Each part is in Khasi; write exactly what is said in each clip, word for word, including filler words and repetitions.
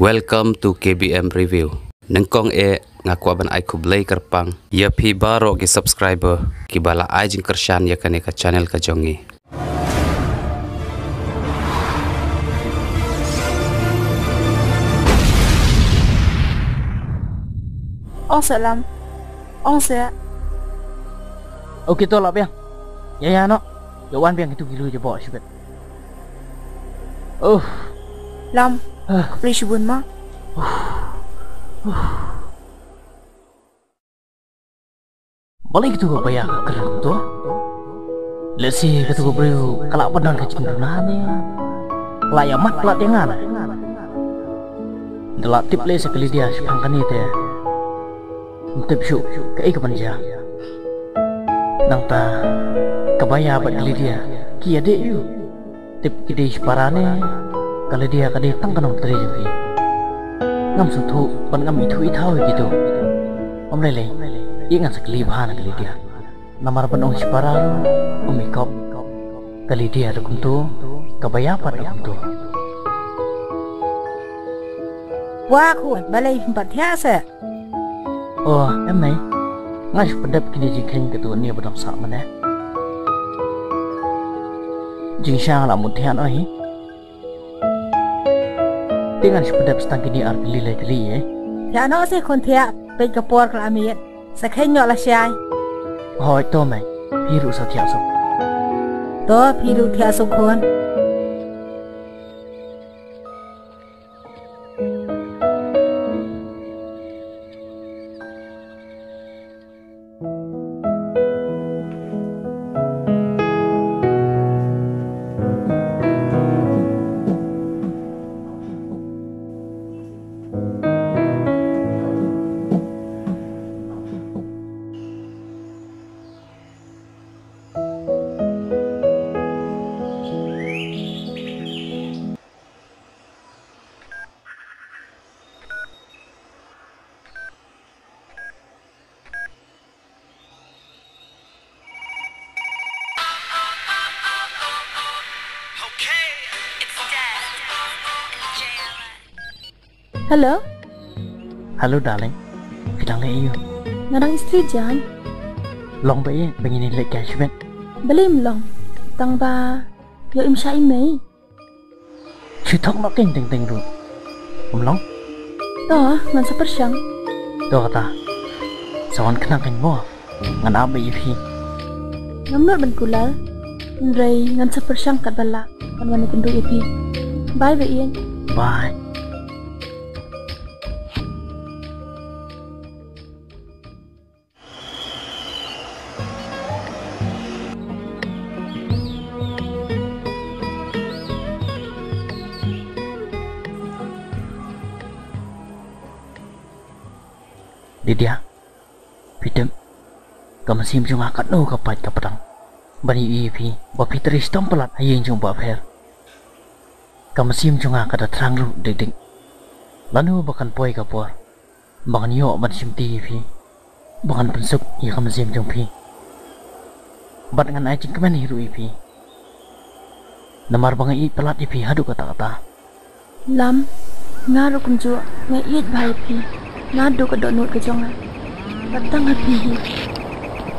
Welcome to K B M Review. Nyngkong eh nga kwah ban ai khublei kyrpang ïa phi baroh ki subscriber kiba la ai jingkyrshan ïa kane ka channel ka jong ngi. Ong seh Lam. Ong seh. Okay to lah biang. Ïa ïa noh. Ïa wan biang itu ki lui jaboh shibit. Oh. Lam. Ah. Khublei shibun ma. Balei katu ka baya ka kren kumto? Lehse katu ka briew ka lah ban don ka jingduna ne ka lah ïa mad palat ïa nga ne. Ynda lah tip lehse ka Lydia shaphang kane te ym tip shuh kaei kaban jia. Nangta ka baya bad ka Lydia ki ïadei aiu? Tip ki dei shipara ne ka Lydia ka dei tang ka nongtrei jong ki? Ngam sngewthuh bad ngam ithuh ithaw ïa kito. Ym lei lei, ïa ngan sa kylli bha na ka Lydia. Namar ban ong shipara ruh ym ïakop, ka Lydia ruh kumto, ka baya pat ruh kumto. Wa khun, balei phim pat thiah seh? Oh, em mei. Nga shu pyndep kine jingkheiñ katu ne ba dang sah mane. Jingshisha nga la mut thiah noh hi. Te ngan shu pyndep tang kine ar kylli lai kylli eh. Thiah noh seh khun thiah, peit ka por ka la miet. Sa kheiñ noh lashai. Hooid to mei. Phi ruh sa thiah suk. To phi ruh thiah suk khun. Hello. Hello darling. Phi dang leh aiu? Nga dang istri jan. Long ba ïeit ba ngin ïa leit kai shibit. Balei ym long? Tang ba ïoh im shah i mei. Shu thok noh kein teng teng ruh. Ym long? To, ngan sa pyrshang. To kata. Sa wan khnang kein mo. Ngan ap beit ïa phi. Ngam nud ban kular. Hynrei ngan sa pyrshang katba lah ban wan ïakynduh ïa phi. Bye bye Ian. Bye. Lydia, phi tip, ka mynsiem jong nga katno ka pait ka pdang ban ïohi ïa phi ba phi trei shitom palat ha ïing jong u Bah Pher. Ka mynsiem jong nga ka da thrang ruh dik dik. Lano ba kan poi ka por ba ngan ïoh ban shimti ïa phi, ba ngan pynsuk ïa ka mynsiem jong phi. Bad ngan ai jingkmen hi ruh ïa phi. Namar ba nga ïeit palat ïa phi haduh katta katta. Lam, nga ruh kumjuh, nga ïeit bha ïa phi. Naduh ka dohnud ka jong nga. Bad tang ha phi hi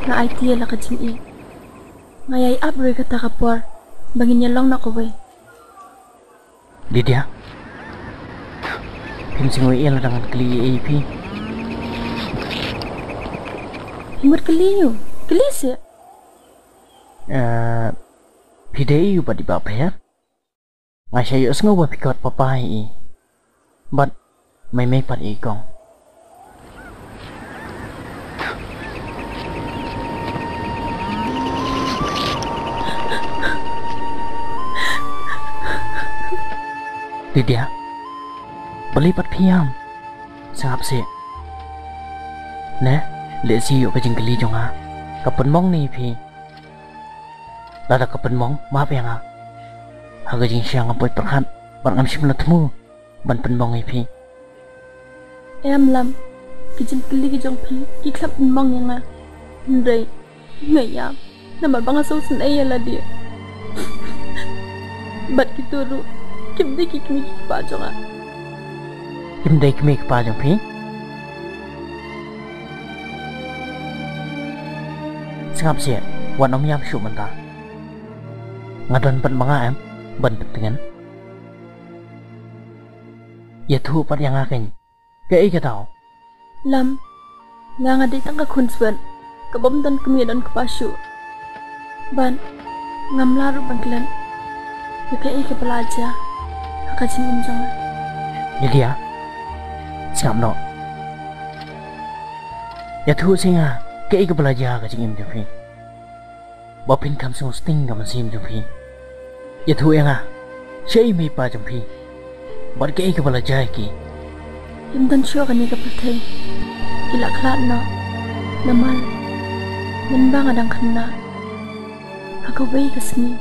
nga aiti ïa la ka jingïeit. Nga ïai ap ruh ïa kata ka por ba ngin ïalong noh kawei. Lydia, phim sngewsih lada ngan kylli ei ei ïa phi? Phim mut kylli ïa u? Kylli seh. Eh, phi dei ïa u bad i Bah Pher? Nga shu ïohsngew ba phi kot papa ïa i. Bad mei mei pat ïa i kong. Lydia, balei pat phi ïam? Sngap seh. Ne, lehse ïoh ka jingkylli jong nga ka pynmong ne ïa phi. Lada ka pynmong, map ïa nga. Ha ka jingshisha ngam poi pyrkhat bad ngam shym la thmu ban pynmong ïa phi. Em Lam, ki jingkylli ki jong phi ki khlem pynmong ïa nga. Hynrei nga ïam namar ba nga sngewsynei ïa lade. Bad kito ruh kim dei ki kmie ki kpa jong nga. Kim dei kmie kpa jong phi. Sngap seh, wat nym ïam shuh mynta. Nga don pat ma nga em ban pyntngen. Ïathuh pat ïa nga keiñ. Kaei ka daw? Lam, nga nga dei tang ka khun swet, ka bym don kmie don kpa shuh. Bad ngam lah ruh ban klet ïa kaei kaba la jia ha ka jingim jong nga. Lydia, sngap noh. Ïathuh seh ïa nga kaei kaba la jia ha ka jingim jong phi, ba phin kham sngewsting ka mynsiem jong phi. Ïathuh ïa nga, shaei mei pa jong phi, bad kaei kaba la jia ïa ki? Kim don shuh ha kane ka pyrthei. Ki la khlad noh. Namar mynba nga dang khynnah, ha kawei ka sngi,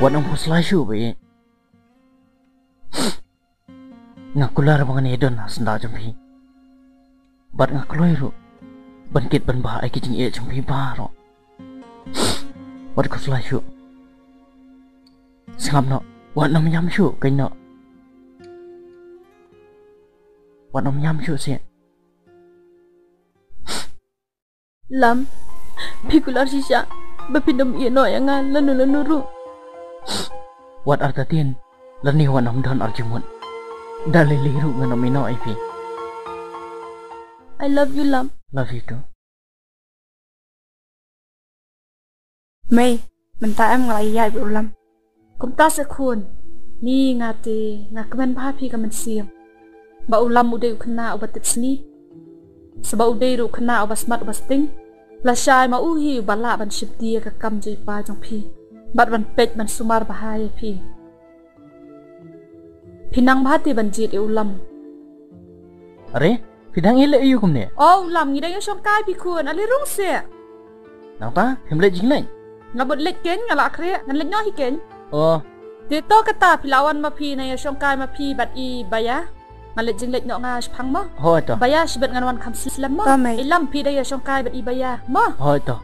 Wat nym khuslai shuh ba ïeit. Nga kular ba ngan ïadon ha syndah jong phi. Bad nga kloi ruh ban kit ban bah ïa ki jingeh jong phi baroh. Wat khuslai shuh. Sngap noh, wat nym ïam shuh keiñ noh. Wat nym ïam shuh seh. Lam, phi kular shisha ba phin nym ïeh noh ïa nga lano lano ruh. Wat artatien, lane wat nym don arjumut. Da lei lei ruh ngan nym ïeh noh ïa phi. I love you, Lam. Love you too. Mei, mynta em nga la ïaid bad u Lam. Kumta seh khun, ni nga te nga kmen bha phi ka mynsiem. Ba u Lam u dei u khynnah uba tipsngi, sa ba u dei ruh u khynnah uba smat uba sting. Lashai ma u hi uba lah ban shim ïa ka kam jong i pa jong phi bad ban peit ban sumar bha ïa phi. Phi nang bha te ban jied ïa u Lam. Are, phi dang ïaleh aïu kumne? O u Lam, ngi dang ïashongkai phi khun, ale rung seh. Nangta phim leit jingleit? Nga bud leit keiñ, nga la khreh, ngan leit noh hi keiñ. O. Te to kata phi la wan ma phi, nang ïashongkai ma phi bad i Baya. Ngan leit jingleit noh nga shaphang mo. Hooid to. Baya, shibit ngan wan kham slem mo. To mei. I Lam, phi dang ïashongkai bad i Baya mo. Hooid to.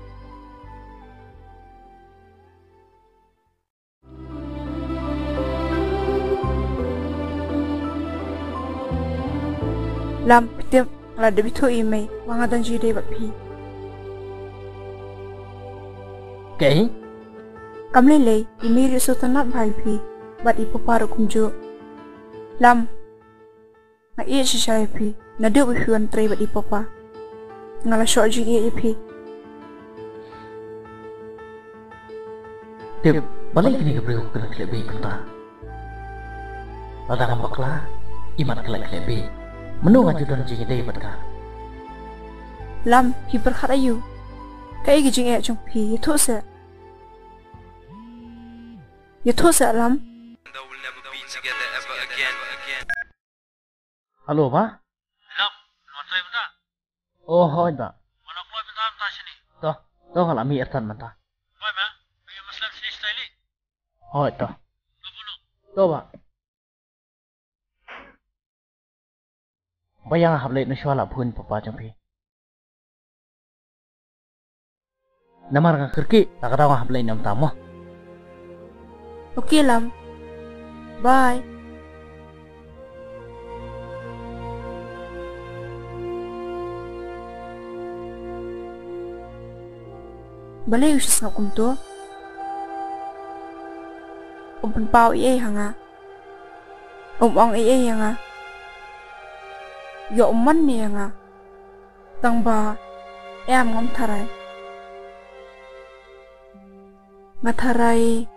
Lam, phi tip, nga la dep ïathuh ïa i Mei ba nga dang ju ïadei bad phi. Kaei? Kam lei lei, i Mei ruh sngewtynnat bha ïa phi bad i papa ruh kumjuh. Lam, nga ïeit shisha ïa phi naduh ba phi wan trei bad i papa. Nga la shoh jingïeit ïa phi. Tip, balei kane ka briew ka klet beiñ kumta? Lada ngam bakla, imat ka la klet beiñ. Mano nga ju don jingïadei bad ka? Lam, phi pyrkhat aïu? Kaei ka jingeh jong phi? Ïathuh seh. Ïathuh seh Lam. Hello, Bah? Hello, ngan trei mynta. Oh, hooid, Bah. Ngan kloi mynta, mynta shane. To, to, nga la mih artat mynta. Kloi ma, ba ïa ma slem shane shatai lei. Hooid, to. To, Bah. Ba ïa nga hap leit noh shuwa la phone papa jong phi. Namar nga kyrkieh, la ka daw nga hap leit noh mynta mo. Okay Lam. Bye. Balei u shu sngap kumto? Um pynpaw ei ei ha nga. Um ong ei ei ïa nga. Ïoh um man ne ïa nga. Tang ba em, ngam tharai. Nga tharai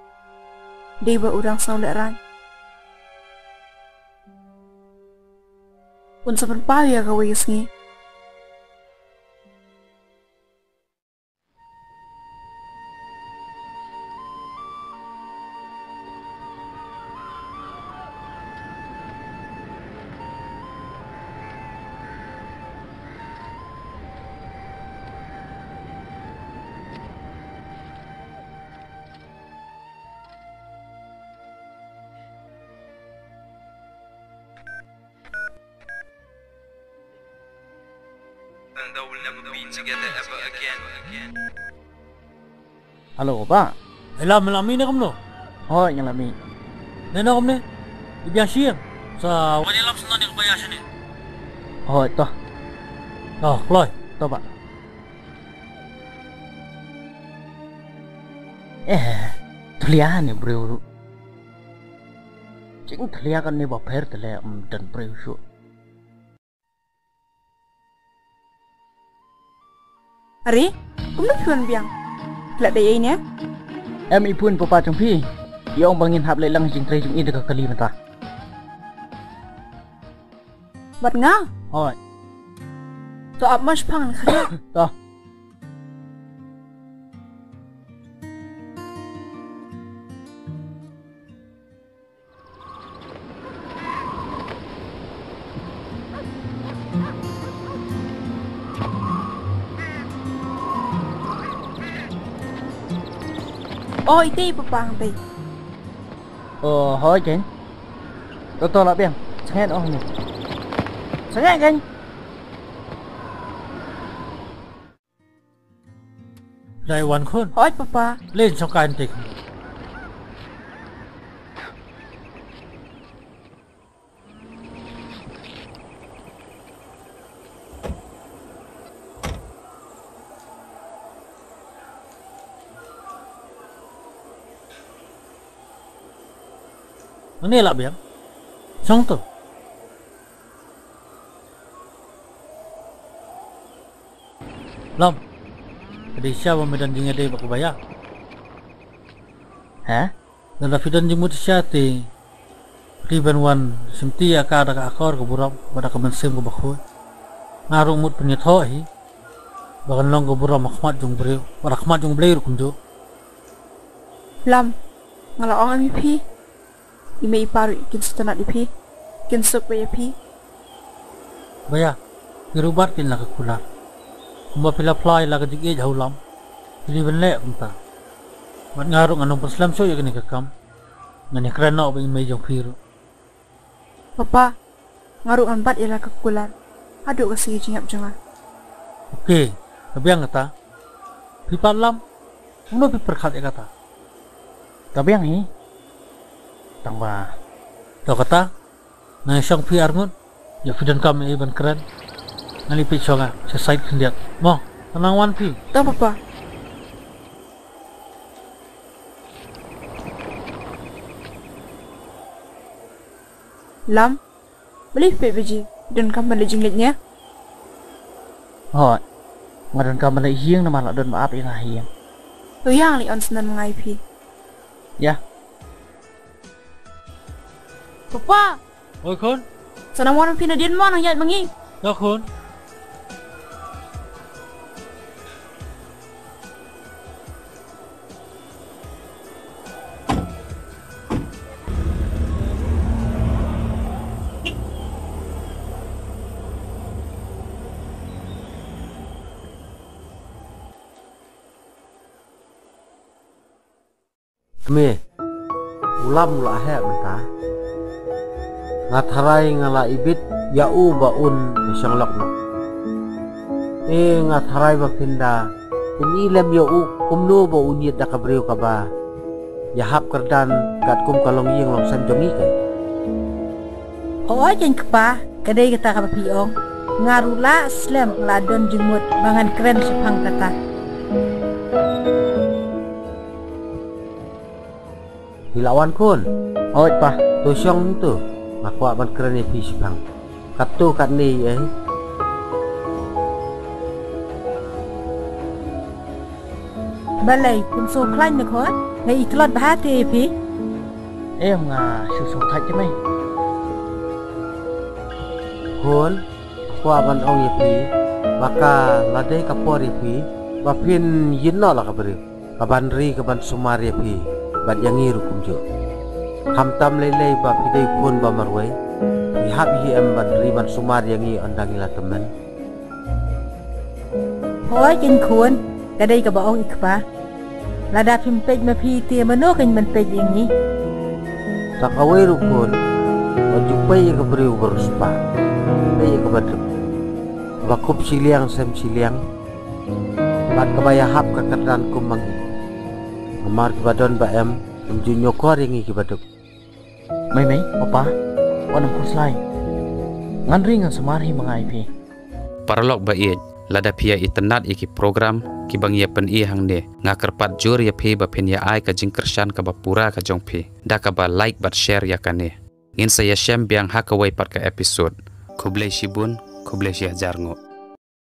dei ba u dang sngewlehraiñ. Un sa pynpaw ïa kawei ka sngi. They will never be together ever again. Hello, Bah. Ela me la mih ne kumno? Hooid, nga la mih. Ne no kumne? I biang shisien. Sa wan ïalam sngewbha ïa ka Bah ïa shane. Hooid, to. To, kloi. To, Bah. Eh, thlia ne briew ruh. Jingthlia kane ba pher te leh, ym don briew shuh. Are, kumno phi wan biang? Phi la dei ei ne? Em, i pun papa jong phi. I ong ba ngin hap leit lang jingtrei jong i da ka kali mynta. Bad nga? Hooid. To ap ma shaphang, ngan kha. To. Oh, ite i papa hangtei. Oh, hooid, Ken. To, to, la biang. Sangeh, oh, ni. Sangeh, Ken. Dei wan khun. Hooid, papa. Leit shong kai ntik. Ngi la biang. Shong to. Lam. Ka dei shisha ba me don jingïadei bad ka Bah ïa. Ha? Lada phi don jingmut shisha te phi dei ban wan shim ti ïa ka da ka akor ka burom bad da ka mynsiem kaba khuid. Nga ruh mut pynïathoh hi ba kan long ka burom ha khmat jong u briew bad ha khmat jong U Blei ruh kumjuh. Lam, nga la ong em ïa phi. I mei i pa ruh kin sngewtynnat ïa phi, kin suk bha ïa phi. Bah ïa, phi ruh bat phin la ka kular. Kumba phi la phla ïa la ka jingïeit ha u Lam, phi dei ban leh kumta. Bad nga ruh ngan ym pynslem shuh ïa kane ka kam. Ngan ïakren noh bad i mei jong phi ruh. Papa, nga ruh ngan bat ïa la ka kular haduh ka sngi jingïap jong nga. Ok, ka biang kata. Phi pat Lam, kumno phi pyrkhat ïa kata? Ka biang hi. Tang ba, to kata, nang shong phi arngut. Ïa phi donkam ei ban kren, ngan ïa peit shong nga sha side khyndiat. Mo, nang wan phi. To papa. Lam, balei phi peit baje? Donkam ban leit jingleit ne? Hooid. Nga donkam ban leit ïing namar la don ba ap ïa nga ha ïing. To ïa ngan leit ong sngewbha ma nga ïa phi. Ïa. Papa. Oi khun. Sa nang wan phi nadien mo, nang ïaid ma ngi. Ïa khun. Kmie, u Lam u la heh mynta. Nga tharai nga la ibit ïa u ba un ïashong lok noh. E, nga tharai ba phin da pyni lem ïa u kumno ba un ïit da ka briew kaba ïahap kyrdan katkum ka longïing longsem jong ngi, kei. Hooid keiñ kpa, ka dei kata kaba phi ong. Nga ruh la slem, nga la don jingmut ba ngan kren shaphang kata. Phi la wan khun? Hooid pa. To shong to. Nga kwah ban kren ïa phi shaphang. Katto katne ei. Balei, phin sngewkhlaiñ ne khun? Nga i tlot bha te ïa phi. Em, nga shu sngewkhlaiñ te mei. Khun, kwah ban ong ïa phi ba ka la dei ka por ïa phi ba phin ïehnoh la ka briew kaban ri kaban sumar ïa phi bad ïa ngi ruh kumjuh. Khamtam lei lei ba phi dei khun ba marwei, phi hap hi em ban ri ban sumar ïa ngi ynda ngi la tymmen. Hooid keiñ khun, ka dei kaba ong i kpa. Lada phim peit ma phi te mano keiñ ban peit ïa ngi? Sa kawei ruh khun, wat ju peit ïa ka briew ba riewspah, peit ïa kaba duk. Ba kup shiliang sem shiliang, bad kaba ïahap ka kyrdan kum ma ngi. Namar kiba don ba em, ym ju ñiewkor ïa ngi kiba duk. Mei mei, papa, wat nym khuslai. Ngan ri ngan sumar hi ma nga ïa phi. Paralok ba ïeit, lada phi ïa itynnad ïa ki program kiba ngi ïa pyni hangne, nga kyrpad jur ïa phi ba phin ïa ai ka jingkyrshan kaba pura ka jong phi da kaba like bad share ïa kane. Ngin sa ïashem biang ha kawei pat ka episode. Khublei shibun, khublei shihajar nguh.